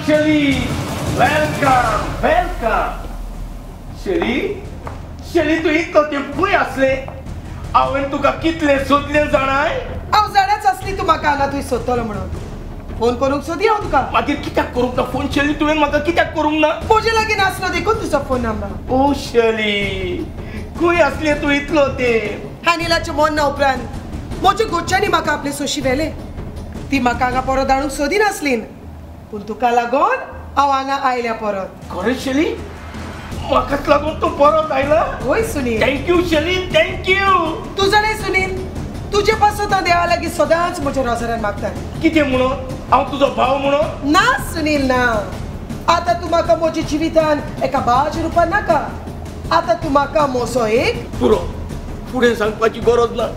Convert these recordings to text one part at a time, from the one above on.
Shelly, welcome welcome. Shelly Shelly, तूं इतलो तेंप खंय आसलें? हांवें तुका कितलें सोदलें जाणाय? हांव जाणाच आसली तूं म्हाका हांगा तुवें सोदतलो म्हणून. फोन करूंक सोदी हांव तुका. मागीर कित्याक करूंक ना फोन शेली? तुवें म्हाका कित्याक करूंक ना? म्हजे लागीं नासलो देखून तुजो फोन नंबर. ओ शेली, खंय आसलें तूं इतलो तेंप? अनिलाच्या मरणा उपरांत म्हज्या घरच्यांनी म्हाका आपले सोशी व्हेलें. ती म्हाका हांगा परत धाडूंक सोदिनासली, पूण तुका लागून हांव हांगा आयल्या परत. खरें शेली, म्हाकाच लागून तूं परत आयला? वय Sunil. Thank you Shelly, thank you. तूं जाणाय सुनील, तुजे पासून हांव देवा लागीं सदांच म्हज्या रोजारान मागता. कितें म्हणून? हांव तुजो भाव म्हणून? ना सुनील ना, आतां तूं म्हाका म्हज्या जिवितान एका भावाच्या रुपान नाका. आतां तूं म्हाका म्हजो एक पुरो. फुडें सांगपाची गरज ना.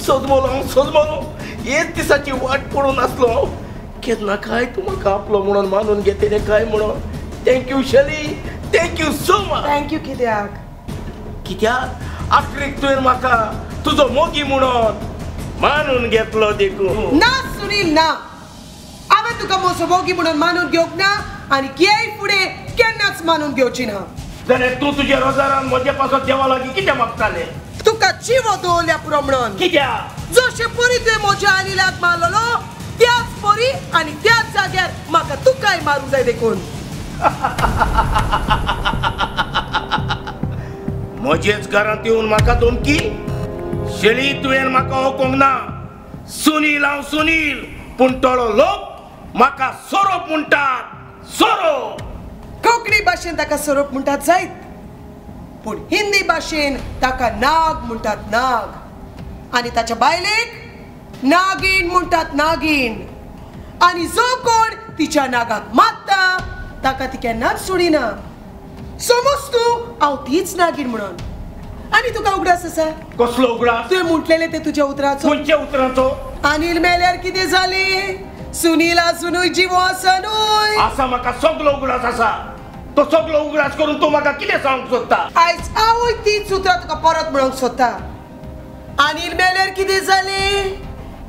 सजमलो हांव, सजमलो. हेच दिसाची वाट पडून आसलो हांव. केन्ना काय तूं म्हाका आपलो म्हणून मानून घेतलें काय म्हणून. Thank you Shelly, thank you so much. Thank you कित्याक? कित्याक आखरीक तुवें म्हाका तुजो मोगी म्हणून मानून घेतलो देखून. ना सुनील ना, हांवें तुका म्हजो मोगी म्हणून मानून घेवंक ना आनी केय फुडें केन्नाच मानून घेवची ना. जाल्यार तूं तुज्या रोजारान म्हजे पासत देवा लागीं कितें मागतालें? तुका जिवो दवरल्या पुरो म्हणून. कित्याक? जशें परी तुवें म्हज्या अनिलाक मारलेलो त्याच परी आनी त्याच जाग्यार म्हाका तुकाय मारूंक जाय देखून. म्हजेच घरांत येवन म्हाका धमकी? शेली, तुवें म्हाका ओकोंक ना. सुनील हांव सुनील, पूण थोडो लोक म्हाका सोरोप म्हणटात. सोरोप. कोंकणी भाशेन ताका सोरोप म्हणटात जायत, पूण हिंदी भाशेन ताका नाग म्हणटात, नाग. आनी ताच्या बायलेक नागीण म्हणटात, नागीण. आनी जो कोण तिच्या नागाक मारता ताका ती केन्नाच सोडिना. समज तूं हांव तीच नागीण म्हणून. आनी तुका उगडास आसा? कसलो उगडास? तुवें म्हटलेलें तें तुज्या उतराचो. खंयच्या उतराचो? अनिल मेल्यार कितें जालें? सुनील आजुनूय जिवो आसा न्हय? आसा, म्हाका सगलो उगडास आसा. तो सगलो उगडास करून तूं म्हाका कितें सांगूंक सोदता? आयज हांवूय तीच उतरां तुका परत म्हणूंक सोदता. अनिल मेल्यार कितें जालें?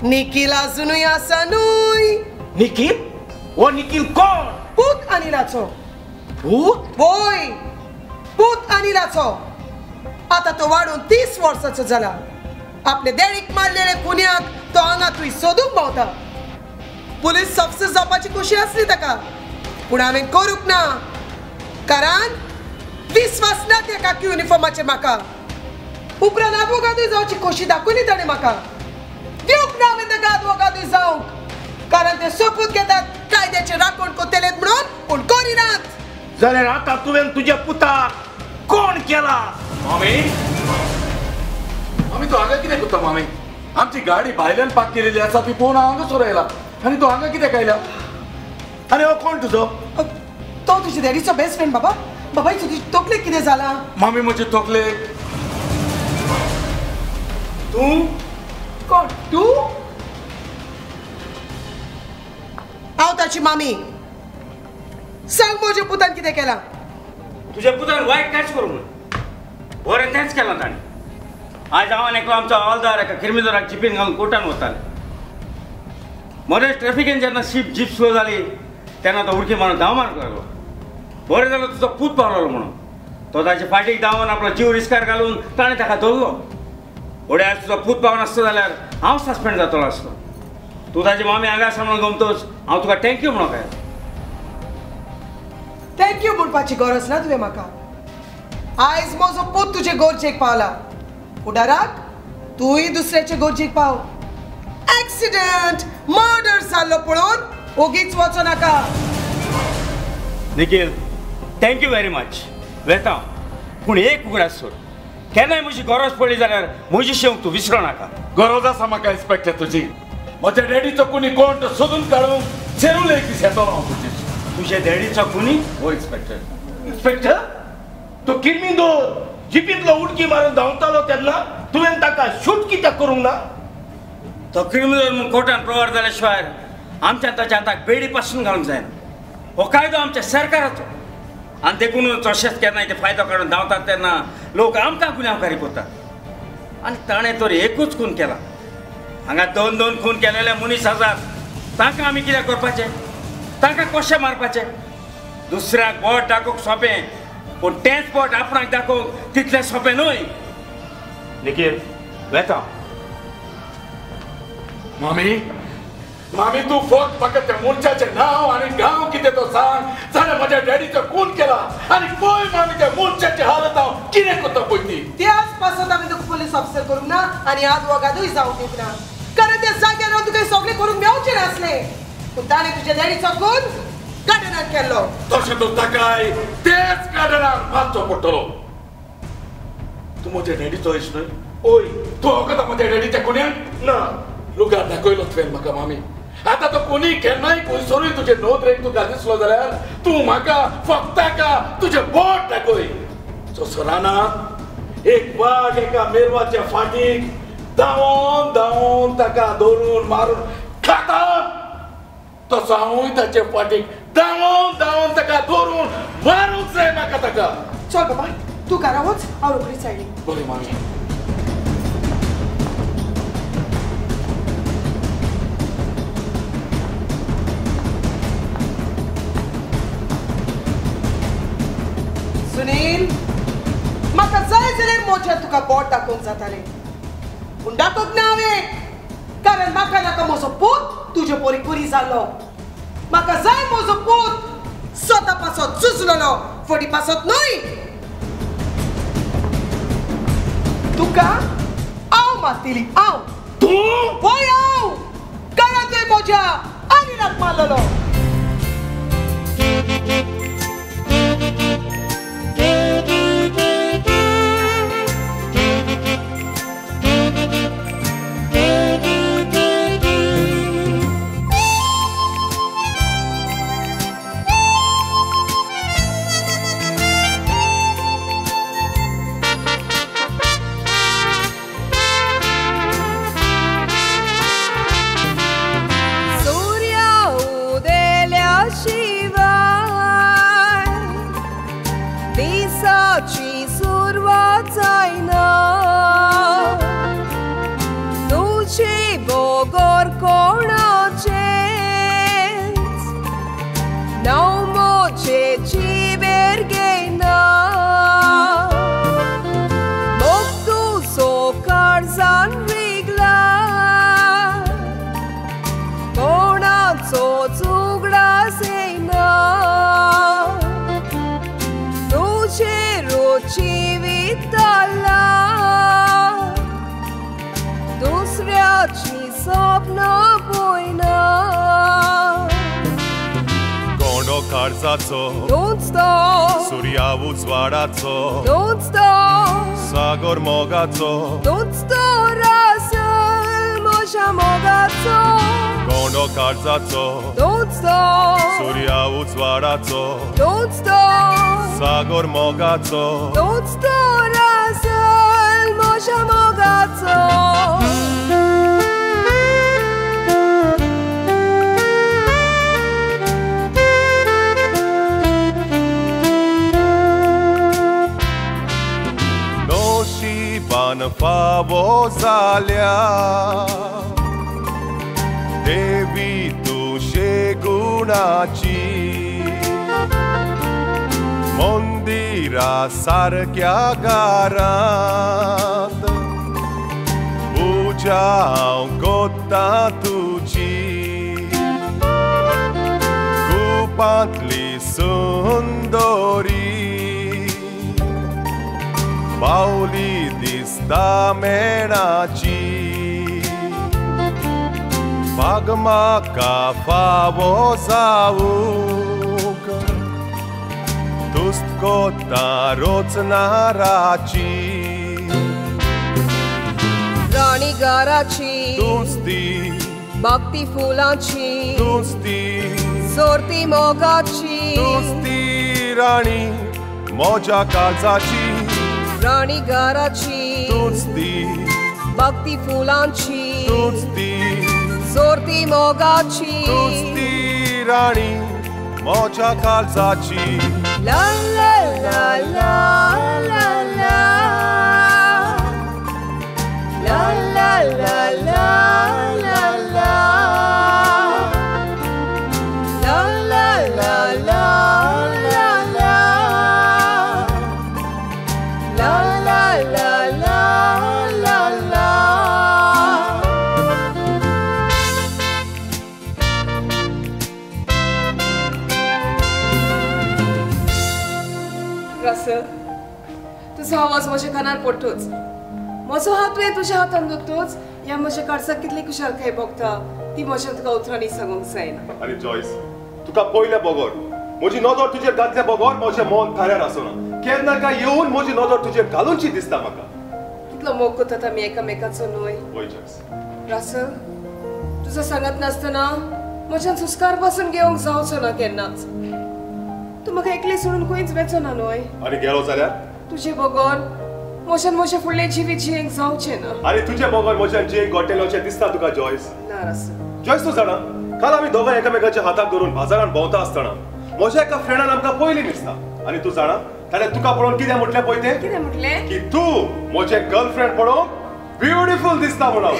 निखील आजुनूय आसा न्हय? निखील? हो निखील कोण? पूत अनिलाचो. पूत? वय, पूत अनिलाचो. आतां तो वाडून 30 वर्सांचो जाला. आपले देडीक मारलेले खुन्याक तो हांगा थंय सोदूंक भोंवता. पुलीस ऑफिसर जावपाची खुशी आसली ताका, पूण हांवें करूंक ना, कारण विस्वास ना त्या काकी युनिफॉर्माचेर म्हाका. उपरांत आदवोगादूय जावची खोशी दाखयली ताणें म्हाका. दिवंक ना हांवें ताका आदवोगादूय जावंक, कारण ते सोपूत घेतात कायद्याचे राखण करतलेत म्हणून, पूण करिनात. जाल्यार आतां तुवें तुज्या पुताक कोण केला? मामी, मामी तूं हांगा कितें करता? मामी, आमची गाडी भायल्यान पार्क केलेली आसा ती पळोवन हांव हांगासर आयला आनी तूं हांगा कित्याक आयला? आनी हो कोण तुजो? तो तुज्या डॅडीचो बेस्ट फ्रेंड. बाबा, बाबा तुजी तकलेक कितें जालां? मामी, म्हजे तकलेक तूं कोण? तूं? हांव ताची मामी. सांग म्हज्या पुतान कितें केलां? तुज्या पुतान वायट कांयच करूंक ना, बरें तेंच केलां ताणें. आयज हांव एकलो आमचो हवालदार एका क्रिमिनलाक जिपीन घालून कोर्टान वताले. मदेंच ट्रॅफिकेन जेन्ना जीप स्लो जाली तेन्ना तो उडकी मारून धांव मारूंक लागलो. बरें जालो तुजो पूत पावलो म्हणून तो ताचे फाटीक धांवन आपलो जीव रिस्कार घालून ताणें ताका धरलो. फुडें आयज तुजो पूत पावनासतो जाल्यार हांव सस्पेंड जातलो आसलो. तूं ताजी मामी हांगा आसा म्हणून गमतोच हांव तुका thank you म्हणूंक आयलो. Thank you म्हणपाची गरज ना तुवें म्हाका. आयज म्हजो पूत तुजे गरजेक पावला, फुडाराक तूंय दुसऱ्याचे गरजेक पाव. एक्सिडंट मर्डर जाल्लो पळोवन ओगीच वचो नाका. Nikhil, thank you very much. वेता पूण एक उगडास सोड, केन्नाय म्हजी गरज पडली जाल्यार म्हजी शेवंक तूं विसरो नाका. गरज आसा म्हाका इन्स्पेक्टर तुजी. म्हज्या डॅडीचो कुनी कोण तो सोदून काडूंक सेरूल एक दीस येतलो हांव तुजे. तुज्या डॅडीचो कुनी? हो इन्स्पेक्टर. इन्स्पेक्टर, तो किर्मिंदोर जिपींतलो उडकी मारून धांवतालो तेन्ना तुवें ताका शूट कित्याक करूंक ना? तो क्रिमिनल म्हूण कोर्टान प्रवार जाल्या शिवाय आमच्या ताच्या हाताक बेडी पासून घालूंक जायना. हो कायदो आमच्या सरकाराचो आनी देखूनच अशेंच केन्नाय ते फायदो काडून धांवतात तेन्ना लोक आमकां गुन्यांवकारी करतात. आनी ताणें तर एकूच खून केला. हांगा दोन दोन खून केलेले मनीस आसात, तांकां आमी कितें करपाचें? तांकां कशें मारपाचें? दुसऱ्याक बोट दाखोवंक सोंपें, पूण तेंच बोट आपणाक दाखोवंक तितलें सोंपें न्हय. निखील वेता. मामी मामी तूं फक्त म्हाका त्या मनशाचें नांव आनी गांव कितें तो सांग. जाल्यार म्हज्या डॅडीचो खून केला आनी पळय मामी त्या मनशाची हालत हांव कितें करता पळय ती. त्याच पासत हांवें तुका पुलीस ऑफिसर करूंक ना आनी आदवोगादूय जावंक दिवंक ना, कारण त्या जाग्यार रावन तुका सगळें करूंक मेवचें नासलें. पूण ताणें तुज्या डॅडीचो खून गार्डनांत केल्लो. तशें तर ताकाय तेच गार्डनाक मारचो पडटलो. तूं म्हज्या डॅडीचो इश्ट न्हय? ओय तूं वखदा म्हज्या डॅडीच्या खुन्याक? ना. लुगार दाखयलो तुवें म्हाका मामी. आतां तो कोणी केन्नाय खंयसरूय तुजे नदरेक तुका दिसलो जाल्यार तूं म्हाका फक्त ताका तुजें बोट दाखय. जसो रानांत एक वाग एका मेरवाच्या फाटीक धांवोन धांवोन ताका धरून मारून खाता, तसो हांवूय ताचे फाटीक धांवोन धांवोन ताका धरून मारूंक जाय म्हाका ताका. चल बाबा तूं घरा वच, हांव रोखडीच आयली. बरें मामी. सुनील म्हाका जाय जाल्यार मोज्यान तुका बोट दाखोवंक जातालें, पूण दाखोवंक ना हांवें, कारण म्हाका नाका म्हजो पूत तुजे परी कुरी जालो. म्हाका जाय म्हजो पूत स्वता पासत झुजलेलो, फटी पासत न्हय. तुका हांव मारतली. हांव तूं? वय हांव, कारण तुवें म्हज्या आनिलाक मारलेलो. सुर्या उजवाडाचो सागर मोगाचो गोंडो काळजाचो सुर्या उजवाडाचो सागर मोगाचो. फावो जाल्या देवी तूं शेगुणाची मंदिरा सारक्या घरांत पुजा हांव कोत्ता तुजी कुपांतली सुंदरी बावली दिसता मेणाची बाग म्हाका फावो जावंक तुस्त कोत्ता रोचनाराची राणी घराची तुस्ती भक्ती फुलांची तुस्ती सोरती मोगाची तुस्ती राणी मोजा काळजाची राणी घराची तुस्ती भक्ती फुलांची तुस्ती सोरती मोगाची तुस्ती राणी मोजा काळजाची. ला ला ला ला ला ला ला ला ला ला ला ला ला ला रसल, तुजो आवाज म्हज्या कानार पडटोच, म्हजो हात तुवें तुज्या हातान दवरतोच ह्या म्हज्या काळजाक कितली खुशालकाय भोगता ती म्हज्या तुका उतरांनी सांगूंक जायना. आनी जॉयस, तुका पयल्या बगर म्हजी नदर तुजेर घातल्या बगर म्हजें मन थाऱ्यार आसना. केन्ना काय येवन म्हजी नदर तुजेर घालूनशी दिसता म्हाका. कितलो मोग करतात आमी एकामेकाचो न्हय? हय जॉयस. रसल, तुजो सांगत नासतना म्हज्यान सुस्कार पासून घेवंक जावचो ना केन्नाच. तूं म्हाका एकली सोडून खंयच वेचो ना न्हय? आनी गेलो जाल्यार? तुजे बगर म्हज्यान म्हजें फुडलें जिवीत जियेंक जावचें ना. आनी तुजे बगर म्हज्यान जियेंक घडटलें अशें दिसता तुका जॉयस? ना रसल. जॉयस, तूं जाणा, काल आमी दोगां एकामेकाच्या हाताक धरून बाजारान भोंवता आसतना म्हज्या एका फ्रेंडान आमकां पयलीं दिसता. आनी तूं जाणा ताणें तुका पळोवन कितें म्हटलें पळय तें? कितें म्हटलें? की तूं म्हजें गर्लफ्रेंड पळोवंक ब्युटिफूल दिसता म्हणून.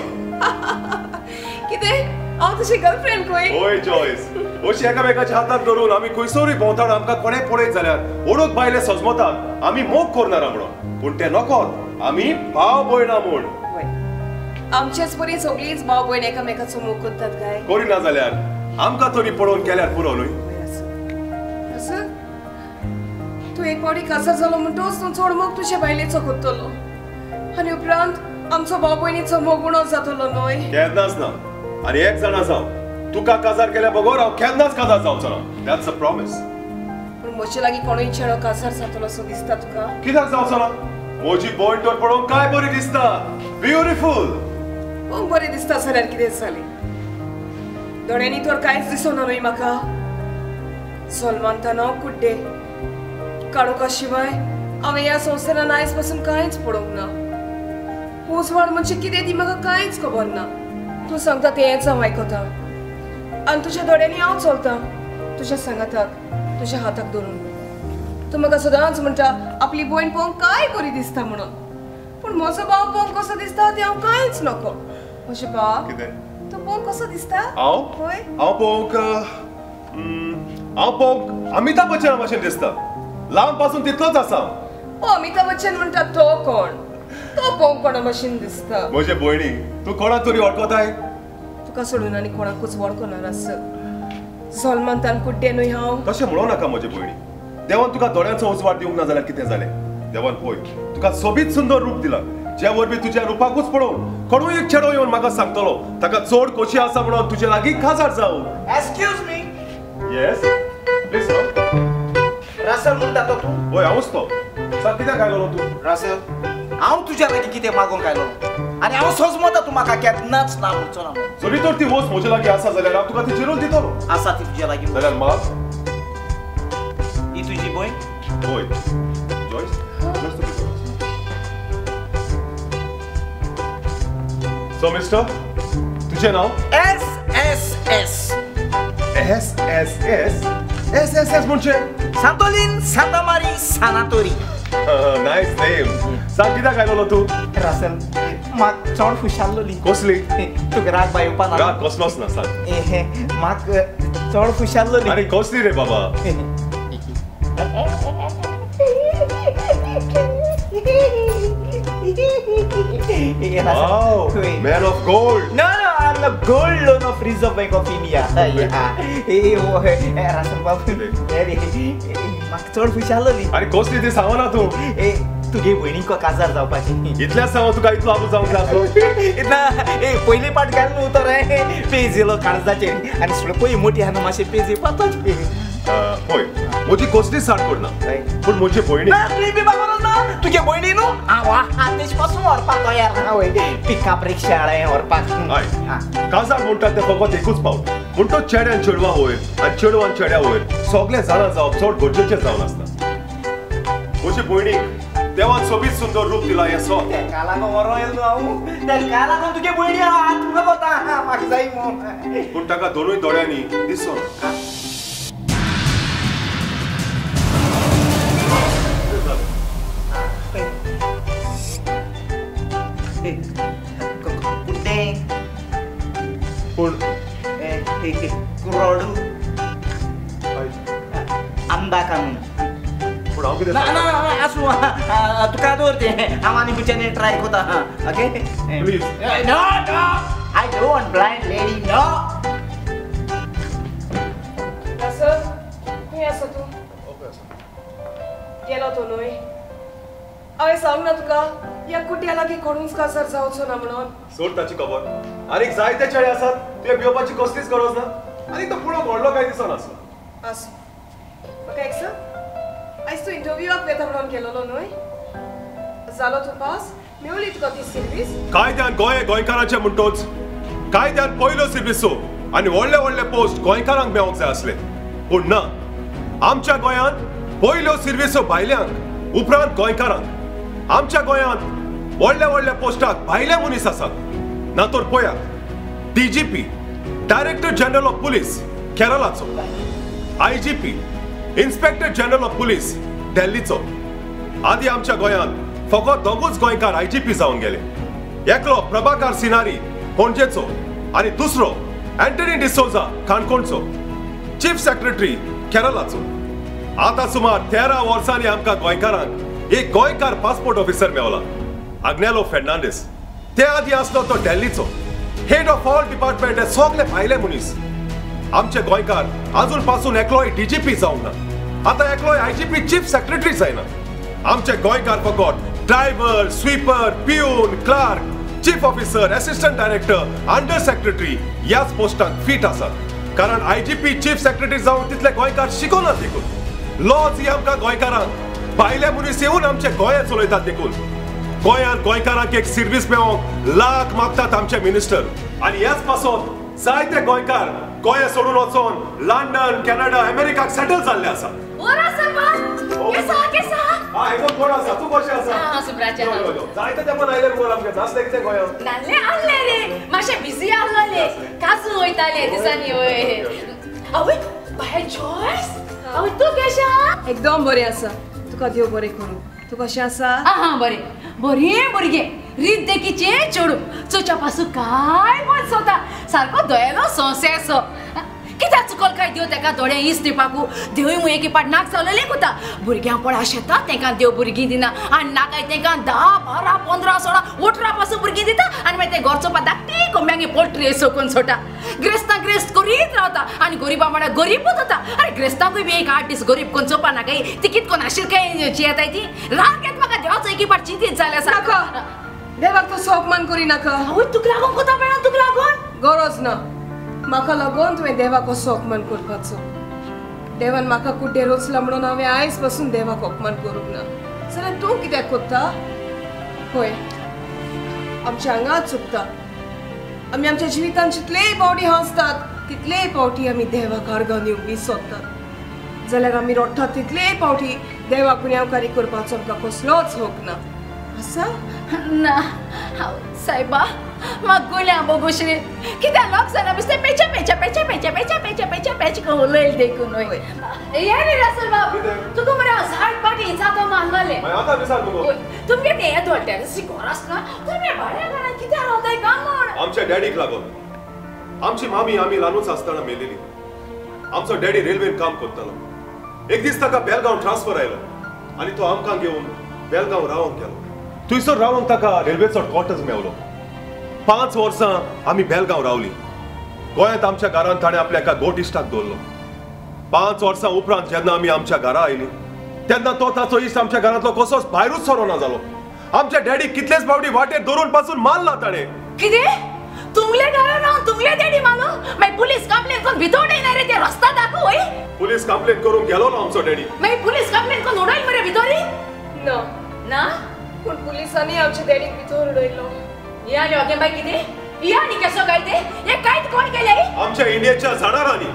कितें? हांव तुजी गर्लफ्रेंड खंय? हय जॉयस, अशी एकामेकाच्या हाताक धरून आमी खंयसरूय भोंवतना आमकां कोणें पळयत जाल्यार ओळख भायले सजमतात आमी मोग करणार म्हणून. पूण ते नकोत, आमी भाव भयणां म्हूण. आमचेच बरी सगळींच भाव भयण एकामेकाचो मोग करतात काय? करिना जाल्यार आमकां तरी पळोवन केल्यार पुरो न्हय? रसल, तूं एक फावटी काजार जालो म्हणटोच तूं चड मोग तुजे बायलेचो करतलो आनी उपरांत आमचो भाव भयणीचो मोग उणो जातलो न्हय? केन्नाच ना. आनी एक जाणा जाव, तुका काजार केल्या बगर हांव केन्नाच काजार जावचो ना. That's a promise. पूण म्हजे लागीं कोणूय चेडो काजार जातलो असो दिसता तुका? कित्याक जावचो ना? म्हजी भयण तर पळोवंक काय बरी दिसता, ब्युटिफूल. पळोवंक बरी दिसता जाल्यार कितें जालें? दोळ्यांनी तर कांयच दिसना न्हय म्हाका. सलमानता हांव कुड्डे, काळोखा शिवाय हांवें ह्या संवसारान आयज पासून कांयच पळोवंक ना. उजवाड म्हणजे कितें ती म्हाका कांयच खबर ना. तूं सांगता तेंच हांव आयकता आनी तुज्या दोळ्यांनी हांव चलता, तुज्या सांगाताक, तुज्या हाताक धरून. तूं म्हाका सदांच म्हणटा आपली भयण पळोवंक काय बरी दिसता म्हणून, पूण म्हजो भाव पळोवंक कसो दिसता तें हांव कांयच नको. म्हजें भाव तूं पळोवंक कसो दिसता? हांव हांव पळोवंक हांव पळोवंक अमिताभ बच्चना भशेन दिसता. लांब पासून तितलोच आसा. अमिताभ बच्चन म्हणटा तो कोण? तो पळोवंक कोणा भशेन दिसता? म्हजे भयणी, तूं कोणाक तरी वळखताय? तुका सोडून आनी कोणाकूच वळखना रसल. सलमान कुड्डें न्हय हांव. तशें म्हणू नाका म्हजे भयणी. देवान तुका दोळ्यांचो उजवाड दिवंक ना जाल्यार कितें जालें? देवान पळय तुका सोबीत सुंदर रूप दिलां, जे वरवीं तुज्या रुपाकूच पळोवन कोणूय एक चेडो येवन म्हाका सांगतलो ताका चड खोशी आसा म्हणून तुजे लागीं काजार जावं. Excuse me. Yes please. Russell म्हणटा तो तूं? हय हांवूच तो. सांग कित्याक आयलो तूं? रसल, हांव तुज्या लागीं कितें मागूंक आयलो आनी हांव सजमता तूं म्हाका केन्नाच ना म्हणचो ना. जरी तर ती वस्त म्हजे लागीं आसा जाल्यार हांव तुका ती चिरून दितलो. आसा ती तुज्या लागीं जाल्यार माग. ही तुजी भयण? हय. जॉयस, सो मिस्टर, तुजें नांव? S S S. S S S? S S S म्हणजे? सांतोलीन सांतामारी सानातोरी. Nice name. सांग कित्याक आयलो तूं? रसल, म्हाका चड खुशाल. कसली? तुका राग बाय येवपा ना? राग कसलोच ना. सांग. म्हाका चड खुशाल. आनी कसली रे बाबा? Wow, man of gold. No, no, I'm the gold loan of Reserve Bank of India. Yeah. Russell बाबू, म्हाका चड खुशाल. आनी कसली ती सांगना ना तूं? तुगे भयणीक काजार जावपाची. इतल्याच सांग तुका इतलो आबू जावंक जाय? ना, पयले पाट घाल न्हू तर पेज येयलो काळजाचेर आनी सुद्दां पळय मोठी आहा न्हू मातशें पेज येवपाचोच. पळय म्हजी कसलीच साठ करना, पूण म्हजी भयणी. ना, तुवें बी बाबा ना, तुगे भयणी न्हू हांव आदेश पासून व्हरपाक तयार आहा. वय पिकअप रिक्षा व्हरपाक. हय, काजार म्हणटात तें फकत एकूच पावट म्हण तो चेड्यान चेडवा वयर आनी चेडवान चेड्या वयर सगळें जाणा जावप चड गरजेचें जावन आसता. म्हजे भयणीक देवान सोबीत सुंदर रूप दिला हें सत. तेका लागून व्हरों येयलो हांव, तेका लागून तुगे भयणी हांव हात वता म्हाका जाय म्हूण. पूण ताका दोनूय दोळ्यांनी दिसना. पूण कुरोडू आंबा कानून. पूण हांव कितें ना ना आसूं, तुका दवर तें, हांव आनी खंयच्यान ट्राय करता. Okay please. No no, I don't want blind lady. No. Russell, खंय आसा तूं? ओके आसा. गेलो तो न्हय. हांवें सांग ना तुका ह्या कुट्या लागीं कोणूच काजार जावचो ना म्हणून. सोड ताची खबर. आनीक जायते चेडे आसात, तुवें भिवपाची कसलीच गरज ना. आनी तो पुळोवंक व्हडलो कांय दिसनासलो. आसूं. म्हाका एक सांग, आयज तूं इंटरव्यूआक वेता म्हणून गेलोलो न्हय? जालो तूं पास? मेवली तुका ती सर्वीस? कायद्यान गोंय गोंयकारांचें म्हणटोच कायद्यान पयल्यो सर्विसो आनी व्हडले व्हडले पोस्ट गोंयकारांक मेळोंक जाय आसले. पूण ना, आमच्या गोंयांत पयल्यो सर्विसो भायल्यांक, उपरांत गोंयकारांक. आमच्या गोंयांत व्हडल्या व्हडल्या पोस्टाक भायले मनीस आसात. ना तर पळयात, DGP director general of police केरळाचो, IGP inspector general of police दिल्लीचो. आदी आमच्या गोंयांत फकत दोगूच गोंयकार IGP जावन गेले. एकलो प्रभाकर सिनारी पणजेचो आनी दुसरो अँटनी डिसोजा काणकोणचो, चीफ सेक्रेटरी केरळाचो. आतां सुमार 13 वर्सांनी आमकां गोंयकारांक एक गोंयकार पासपोर्ट ऑफिसर मेवला, आग्नेलो फेर्नांडीस. ते आदी आसलो तो दिल्लीचो. हेड ऑफ ऑल डिपार्टमेंट हे सगळे भायले मनीस. आमचे गोंयकार अजून पासून एकलोय DGP जावंक ना, आतां एकलोय IGP chief secretary जायना. आमचे गोंयकार फकत driver, sweeper, peon, clerk, chief officer, assistant director, under secretary ह्याच पोस्टांक फीट आसात. कारण IGP chief secretary जावंक तितले गोंयकार शिकोना देखून. लॉज ही आमकां गोंयकारांक भायले मनीस येवन आमचे गोंय चलयतात देखून गोंयांत गोंयकारांक एक सर्वीस मेळोवंक लाख मागतात आमचे मिनिस्टर. आनी ह्याच पासत जायते गोंयकार गोंय सोडून वचोन लंडन, कॅनडा, अमेरिकाक सेटल जाल्ले आसा. कोण आसा? तूं कशें आसा? जायते तेंपान आयले मुगो आमगे. नासले कितें गोंयांत? नासले आसले रे, मातशें बिजी आसलोले, काजू वयताले दिसांनी. वय आवय बाय जॉयस, आवय तूं कशें आसा? एकदम बरें आसा. तुका देव बरें करूं. तूं कशें आसा? आं बरें. बरें भुरगें, रीत देखीचें चेडूं, चोच्या पासून काय पण सोता, सारको दयेलो सोंसेसो. कित्याक चुकल काय देव तेका दोळे इस दिवपाकू? देवूय मुगे एके पाट नाक चलयलें कोता. भुरग्यां पळा शेता तेंकां देव भुरगीं दिना आनी नाकाय तेंकां 10, 12, 15, 16, 18 पासून भुरगीं दिता आनी मागीर ते घरचो पा धाकटी कोंब्यांगे पोल्ट्री सोकून सोडटा. ग्रेस्तां ग्रेस्त करीत रावता आनी गरिबां म्हळ्यार गरीबूच जाता. आरे ग्रेस्तांकूय बी एक 8 दीस गरीब कोण चोवपा नाकाय ती कित कोण आशिल्ली काय जियेताय ती. राग येता म्हाका देवाचो एके पाट चिंतीत जालें आसा. नाका देवाक तूं अपमान करी नाका. आवय तुका लागून कोता मेळना, तुका लागून गरज ना. म्हाका लागून तुवें देवाक असो अपमान करपाचो. देवान म्हाका कुड्डे रोचला म्हणून हांवें आयज पासून देवाक अपमान करूंक ना. जाल्यार तूं कित्याक करता? पळय, आमच्या हांगाच चुकता. आमी आमच्या जिवितांत जितलेय पावटी हांसतात तितलेय पावटी आमी देवाक आर्गां दिवंक विसरतात. जाल्यार आमी रोडटात तितलेय पावटी देवाक गुन्यांवकारी करपाचो आमकां कसलोच हक ना. आसा ना सायबा, म्हाका गुण्या बोगोश रे. कित्याक लोक जाणा बेश्टें पेच्या पेच्या पेच्या पेच्या पेच्या पेच्या पेच्या पेच करून उलयलें देखून. वय हे रे रासल बाब, तुका मरे हांव 60 पाटी इंचातो मारलोलें. तुमगे तें हें दोळट्यार घर आसना, तुमी भाड्या घरांत कित्याक रावताय काय म्हण? आमच्या डॅडीक लागून. आमची मामी आमी ल्हानूच आसतना मेलेली. आमचो डॅडी रेल्वेन काम करतालो. एक दीस ताका बेलगांव ट्रान्सफर आयलो आनी तो आमकां घेवन बेलगांव रावंक गेलो. थंयसर रावंक ताका रेल्वेचो क्वॉर्टर्स मेवलो. 5 वर्सां आमी बेलगांव रावली. गोंयांत आमच्या घरांत ताणें आपल्या एका गोट इश्टाक दवरलो. 5 वर्सां उपरांत जेन्ना आमी आमच्या घरा आयली तेन्ना तो ताचो इश्ट आमच्या घरांतलो कसोच भायरूच सरोना जालो. आमच्या डॅडीक कितलेच फावटी वाटेर धरून पासून मारला ताणें. कितें? तुमले घरा रावन तुमले डॅडी मारलो? मागीर पुलीस कंप्लेन करून भितर उडयना रे ते रस्ता दाखोव. वय पुलीस कंप्लेन करूंक गेलो ना आमचो डॅडी. मागीर पुलीस कंप्लेन करून उडयल मरे भितर? ना ना, पूण पुलिसांनी आमच्या डॅडीक भितर उडयलो. हे आनी ओगे बाय कितें? हे आनी केसो काय ते? हे कांयच कोण केलें? आमच्या इंडियेच्या जाणारांनी.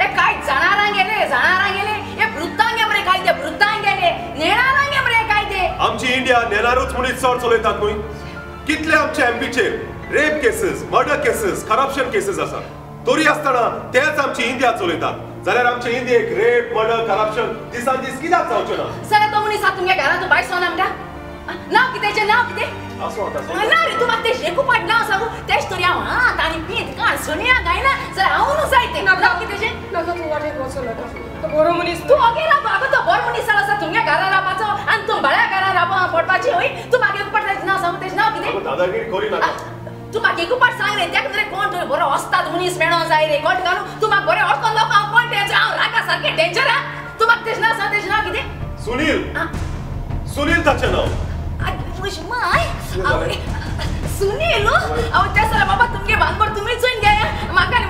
हे काय जाणारां गेले, जाणारां गेले, हे वृत्तांगे मरे काय ते, वृत्तांग गेले, नेणारांगे मरे काय ते. आमची इंडिया नेणारूच म्हणून चड चलयतात न्हय. कितले आमच्या एमपीचेर rape cases, murder cases, corruption cases आसात, तरी आसतना तेच आमची इंडिया चलयतात. जाल्यार आमचे इंडियेक रेप, मर्डर, करप्शन दिसान दीस कित्याक जावचें ना? सर तो मनीस तुमच्या घरांत भायर सोना म्हणटा. नांव कितें? नांव कितें? ना रे, तूं म्हाका तें एकू पाट नांव सांगू तेच तरी हांव हात आनी पीत काण सोनिया गायना जाल्यार हांव जाय तें. नांव कितें? नाका तूं वाटेक वचो नाका. तो बरो मनीस. तूं ओगे राव. आगो तो बरो मनीस आसा तुमच्या घरा रावपाचो आनी तूं बऱ्या घरा रावपा पडपाची. हय तूं म्हाका एकू पाट ताचें नांव सांगू तेजें नांव कितें? दादागिरी करी नाका. तूं म्हाका एकू पाट सांग रे, त्या रे कोण तुवें बरो वस्ताद मनीस मेळों जाय रे. कोण घालूं तूं म्हाका बरें वळखोन लोक हांव कोण तेजें हांव रागा सारकें डेंजर. आं तूं म्हाका तेजें नांव सांग. तेजें नांव कितें? सुनील, सुनील ताचें नांव. माय सुनील, हांव त्या सर बाबा तुमगे भानगड तुमी चोयन घे, म्हाका आनी